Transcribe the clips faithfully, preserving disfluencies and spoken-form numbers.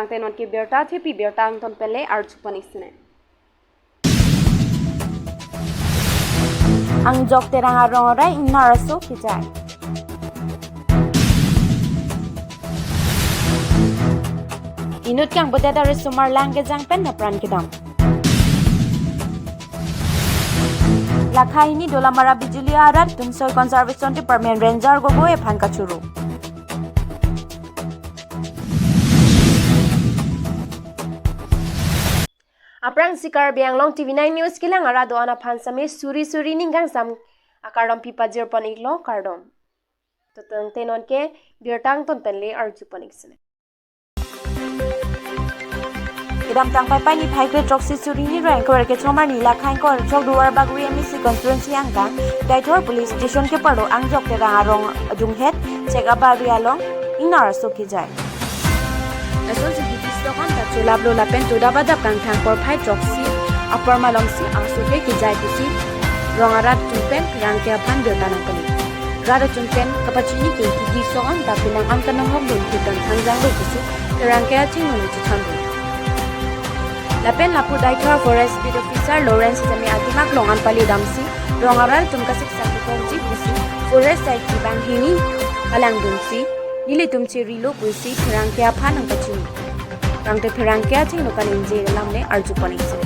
Tangte non ke birta thepi, birta angton pen le arju pon ik sene. Angjok Terang arong arai ingnar aso kejai. Inut kangbodet arisomar lang kejang pen apran kedam. Lakha hini Dolamara Bijuli arat atum Soil Conservation Department Ranger Gogoi aphan kachoro. Aphrangsi Karbi Anglong T V nine News kelang arat do-an aphan same suri suri ning kangsam akardom pipajir pon iklo, kardom. Tangte non ke birta angton pen le arju pon ik sene. Kedamtang Paipai niphai kre throksi suri hini ra ingkoi ra kethom arni Lakha ingkoi ra throk Duarbagori M A C constituency angkang Deithor police station keparlo Angjok Terang arong adunghet Chek Abari along ingnar aso kejai. Lasonsi hidi sok an ta cholaplo lapen todap adap kangthang porphai throksi apor malomsi aso ke kejai pusi rong arat atum pen pherangke aphan birta nangpali. Rat atum pen kapachini ke hidi sok an ta penang an kanonghok dun kiton thangjanglo pusi pherangke achingno nangchechanlo. Lapen lapu Deithor Forest Beat Officer Lawrence seme adimak long an pali damsi rong arat atum kasiksak kongji pusi forest side kevang hini palangdunsi nelitum cherilo pusi pherangke aphan nangpachini. Tangte pherangke achingno kaningje alam le arju pon ik sene.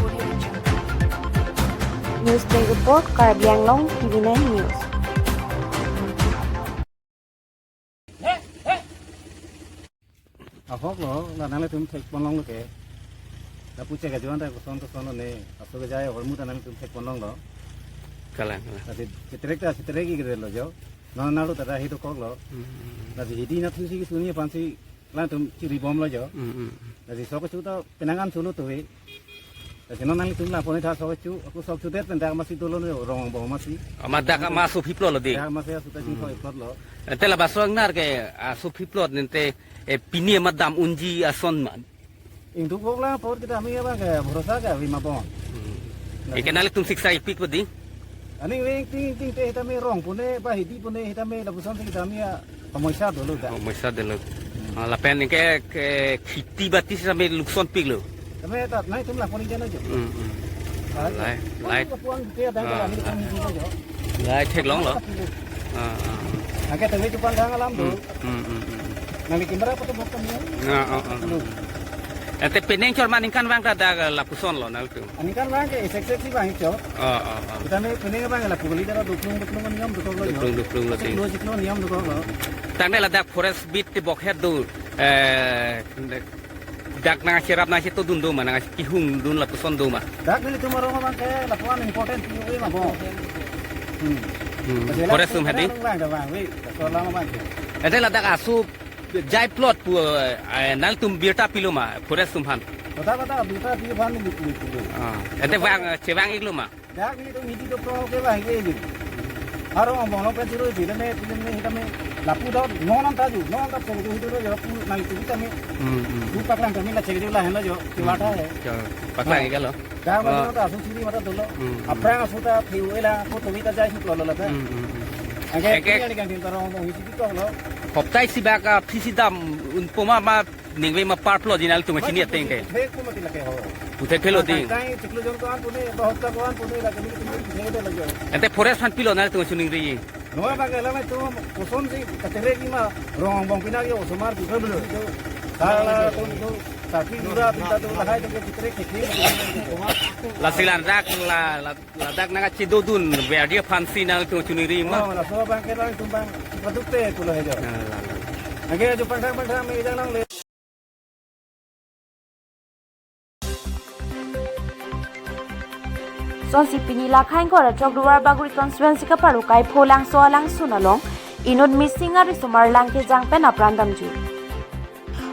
News Desk Report, Karbi Anglong T V nine News. Ahok lo, la nanglitum thek pon longlo ke. Lapu Chek ajoan ta koson koson lo ne, aso kejai ahormu ta nanglitum thek pon longlo. Kalang, kalang. Tadi cetrek ta cetrek ik lo jo. Non nalo ta hidokoklo. Hmm, hmm, hmm. Tadi hidi nathusi kesuni aphansi latum chiribomlo jo. Hmm, hmm, hmm. Tadi sok kechu ta penang an cholo tuwe. Lasi non nanglitum la pon-i tha sok kechu, ako sok kechu det pen dak masi dolo ne rong angbong masi. Amat dak amat aso phiplo lo di. Dak masi aso ta jing Hmm. sok iplot lo. Ante labangso ingnar ke aso phiplo nente, eh, pini amat dam unji ason ma. Ingduk bok la apor kita ami abang ke bhorosa ke avi ma bon. Hmm. Lasi Eke nanglitum siksak ipik po di. Aning veng ting ting te hitame rong pune ba hidi pune hitame lapuson te kita ami ya Homoisa dolo da. Homoisa dolo. Hmm. Ah, lapen ke, ke kheti bati same lukson piklo. Tame ta nangtum la pon-i jana jo. Hmm, hmm. Lai, lai. Lai. Ko puang dia dan Ah. kami kami di jo. Lai theklonglo. Ah, ah. Angke tame chupan thang alam do. Hmm, hmm, hmm, hmm. Nang di kimra apa tu bok kami. Ah, ah, ah. Lo. Ante penang chor ma ningkan vang ta dak lapuson lo nangtum. Aningkan vang ke isek sek si vang chot. Oh, oh, oh. Kita me penang vang la pugli dara duklung duklung niyom dukok lo jo. Duklung duklung lo Siklo ting. Siklo niyom dukok lo. Tangte ladak Forest Beat ti bokhet do, eh, dak nangcherap nangcheto dun do ma nangkihung dun lapuson do ma. Dak nelitum arong vang ke lapuan important ti ui ma bo. Hmm. Hmm. Forest atum hadi? Vang da vang ui. Solam vang ke. Ante ladak aso jai plot pu, eh, nangtum birta pilo ma, Forest atum aphan. Kota kota birta pi aphan ni pi pi. Ah, ante vang, eh, chevang iklo ma. Dak nelitum hidi doktor ke vang ke ji. Arong angbong long pen churu ji, tame, tame, tame, lapu dot, non an ta ju, non an ta pon ju hidi doktor ya, pu nang tu tame. Hmm, hmm. Pu paklang tame la chek ju la henlo jo, kiwata hai. Paklang iklo. Dak ma Ah. ta asu siri mata dolo. Hmm, hmm. Aphrang asu ta piu ela, ko tumi ta jai suklo lo la ta. Hmm, hmm, hmm. Angke Angke kini ani kang ta rong bong hisi kok lo. Hoptai si bak, ah, phisi dam un poma ma ningve ma par plot di nangtum chini ateng ke. Thek ko mati lake ho. Puthek phelo ding. Tang chiklo jon ko an pune, bahut ta ko an pune lake ni pune de lage. Ante Forest aphan pilo nangtum chuningri. Noa bang ke lame tu koson si katere ki ma rong angbong pina yo osomar tu kebelo. Sala tu tu saki dura pinta tu lahai tu katere ke ke. Lasi ladak la, la, ladak nangkachedo dun verdi aphansi nangtum chuningri ma. Oh, laso bang ke lang tum bang paduk te pulo hejo. Nah, la, la. Angke jo pangthang pangthang me jang nangle. Sonsi pini Lakha ingkoi ra throk Duarbagori constituency kaparlo Kaipho Langso alangsun along inut missing arisomar lang kejang pen apran damji.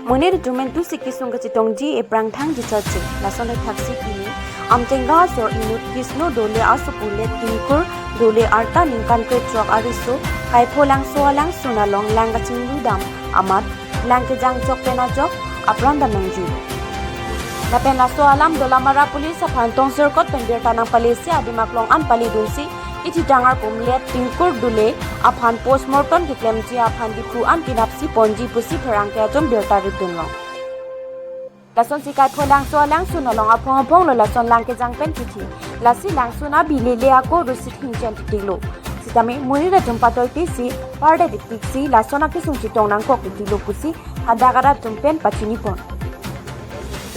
Monit atum entu si kesung kachetongji ephrang thangji chotche. Lason thaksi pini Amtenga asor inut Kisno Dole asopo let Tingkur Dole arta ningkan kre throk ariso Kaipho Langso alangsun along lang kachinglu dam amat lang kejang chok pen ajok apran dam nangji. Lapen laso alam Dolamara police aphan tongserkot pen birta nangpalesi adimak long an palidunsi ithidang arpum let Tingkur Dole aphan postmortem keklemji aphan Diphu an pinapsi ponji pusi pherangke atum birta ripdunlong. Lasonsi Kaipho Langso alangsun along aphong aphong lo lason lang kejang pen kithi. Lasi langsun abi lele ako Rusit Hingchen titiklo. Sitame monit atum patoi tisi parda diktik si lason akesung chetong nangkok titilo pusi hadak arat atum pen pachinipon.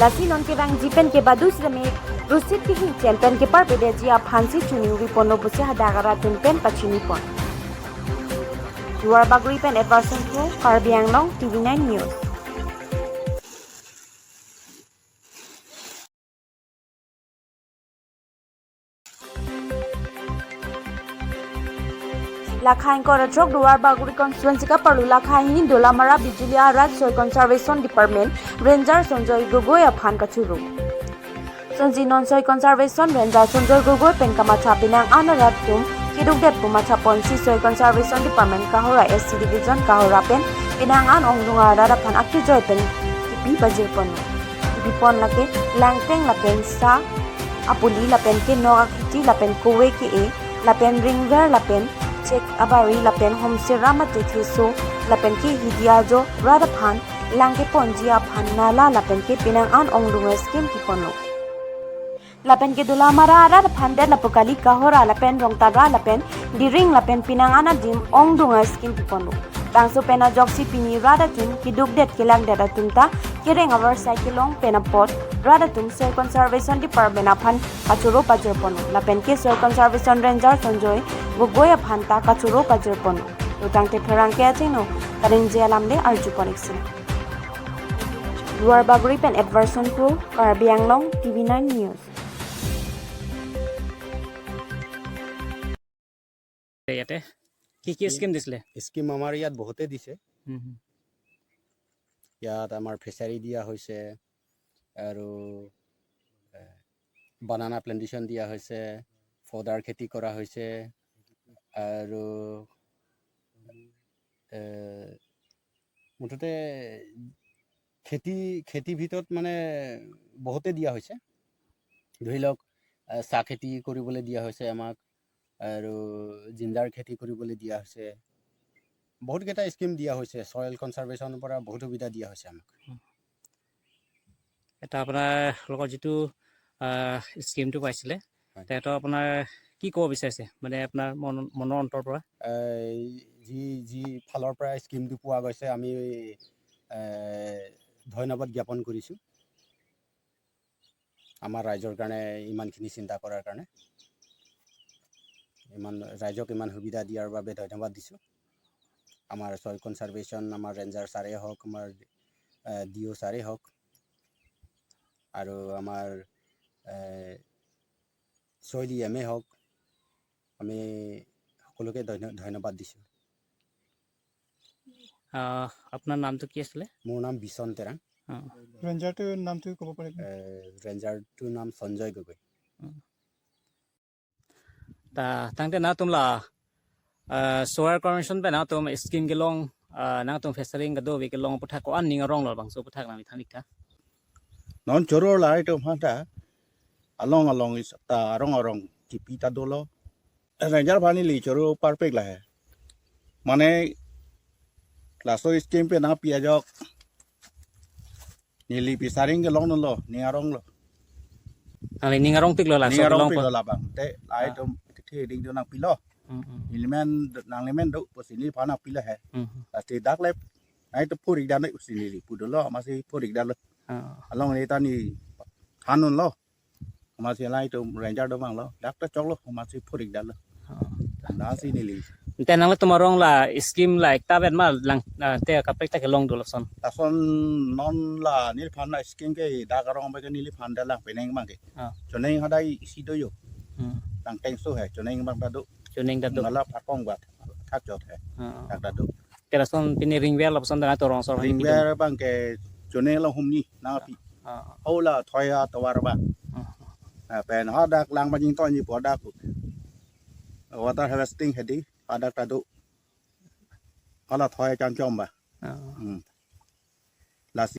Lasi non kevangji pen kebadu sitame Rusit Hingchen pen keparpedetji aphansi chuningriponlo pusi hadak arat atum pen pachinipon. Duar Bagori pen Edwardson Kro, Karbi Anglong, T V nine News. Lakha ingkoi ra throk Duar Bagori constituency kaparlu lakha hini Dolamara Bijuli arat Soil Conservation Department Ranger Sanjoy Gogoi aphan kachoro. Sonsi non Soil Conservation Ranger Sanjoy Gogoi pen kamatha penang an arat atum kedukdet pu mathaponsi Soil Conservation Department Kohora S C Division Kohora pen penang an ongdung arat aphan akejoi pen kipi pajirponlo. Kipipon lake langteng lapen sa apuli lapen ke nok akhiti lapen kove ke-e lapen ringver lapen chek abari lapen homsera mate theso lapen ke hidi ajo rat aphan lang keponji aphan nala lapen ke penang an ongdung a-scheme kiponlo. Lapen ke Dolamara arat aphan det lapu kali Kohora lapen Rongtara lapen Diring lapen penang an adim ongdung a-scheme kiponlo. Bangso pen ajoksi pini rat atum kedukdet kelangdet atum ta kereng avarsai kelong pen apot rat atum Soil Conservation Department aphan kachoro pajirponlo. Lapen ke Soil Conservation Ranger Sanjoy Gogoi aphan ta kachoro pajirponlo. Lo tangte pherangke achingno kaningje alam le arjupon iksin. Duar Bagori pen Edwardson Kro, Karbi Anglong, T V nine News. ইয়াতে কি কি স্কিম দিছিলে? স্কিম আমাৰ ইয়াত বহুতে দিছে। হুম, হুম। ইয়াত আমাৰ ফিচাৰী দিয়া হৈছে আৰু, এ, বানানা প্লেণ্টেশ্যন দিয়া হৈছে, ফডাৰ খেতি কৰা হৈছে আৰু, এ, মুঠতে খেতি, খেতিৰ ভিতৰত মানে বহুতে দিয়া হৈছে। ধৰি লওক, এ, চাহ খেতি কৰিবলৈ দিয়া হৈছে আমাক আৰু জিঞ্জাৰ খেতি কৰিবলৈ দিয়া হৈছে। বহুতকেইটা স্কিম দিয়া হৈছে, ছইল কনজাৰ্ভেশ্যনৰ পৰা বহুত সুবিধা দিয়া হৈছে আমাক। হুম। এটা আপোনালোকৰ যিটো, আহ, স্কিমটো পাইছিলে, হয়। তেহেঁতৰ আপোনাৰ কি ক'ব বিচাৰিছে, মানে আপোনাৰ মন, মনৰ অন্তৰ পৰা? এই যি, যি ফালৰ পৰা স্কিমটো পোৱা গৈছে, আমি, এ, ধন্যবাদ জ্ঞাপন কৰিছোঁ। আমাৰ ৰাইজৰ কাৰণে ইমানখিনি চিন্তা কৰাৰ কাৰণে, ইমান ৰাইজক ইমান সুবিধা দিয়াৰ বাবে ধন্যবাদ দিছোঁ। আমাৰ ছইল কনজাৰ্ভেশ্যন, আমাৰ ৰেঞ্জাৰ ছাৰে হওক, আমাৰ, এ, ডি অ' ছাৰে হওক, আৰু আমাৰ, এ, ছইল ই এম এ হওক, আমি সকলোকে ধন্য-, ধন্যবাদ দিছোঁ। আহ, আপোনাৰ নামটো কি আছিলে? মোৰ নাম বিচন তেৰাং। অ। ৰেঞ্জাৰটোৰ নামটো ক'ব পাৰিব? এ, ৰেঞ্জাৰটোৰ নাম সঞ্জয় গগৈ। অ। Ta, tangte nangtum la, ah, soil conservation pen nangtum scheme kelong, ah, nangtum fishing kedo ave kelong aputhak ko-an ning aronglo, bangso aputhak nangli than ik tha. Non choro la itum aphan ta along along is ta arong arong kipi ta dolo. Ranger aphan neli choro parpik lahai. Mane laso scheme pen nangpi ajok neli fishing kelong dunlo, ning aronglo. Nangli ning arong tiklo, laso ning arong kelong pik pa lo labang. Te lahai, ah, itum kethe ding do nangpilo. Hmm, hmm. Nelimen, nanglimen do pusi neliphan nangpilo he. Hmm, hmm. Lasi dak le, nai to phorik dan pusi neli pu dolo, amatsi phorik danlo. Ah. Along neli ta neli than dunlo. Amatsi lahai itum ranger do abang lo, dak ta choklo, amatsi phorik danlo. Ah. Lasi neli. Ante nanglitum arong la scheme la ekta vet ma lang, ah, te kaprek ta kelong do lason? Lason non la neliphan la scheme ke dak arong abang ke neliphan ta lang penang abang ke. Ah. Choneng hadak isi do jo. Hmm. Langteng so he, choneng abang ta do. Choneng ta do. Ngala pakong bat, thak jot he. Ah. Dak ta do. Te lason pini ringver lapuson ta nangtum rong sor hai pi tum? Ringver abang ke choneng along humni nangpi. Ah. Ho la thoi atovar abang. Ah. Ah, pen hadak lang bajing to ni pu hadak water harvesting hedi hadak ta do. Hala thoi changchom ba. Ah. Hmm. Lasi.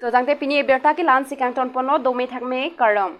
To tangte pini abirta ke la-ansi kangtonponlo, dome thakme, kardom.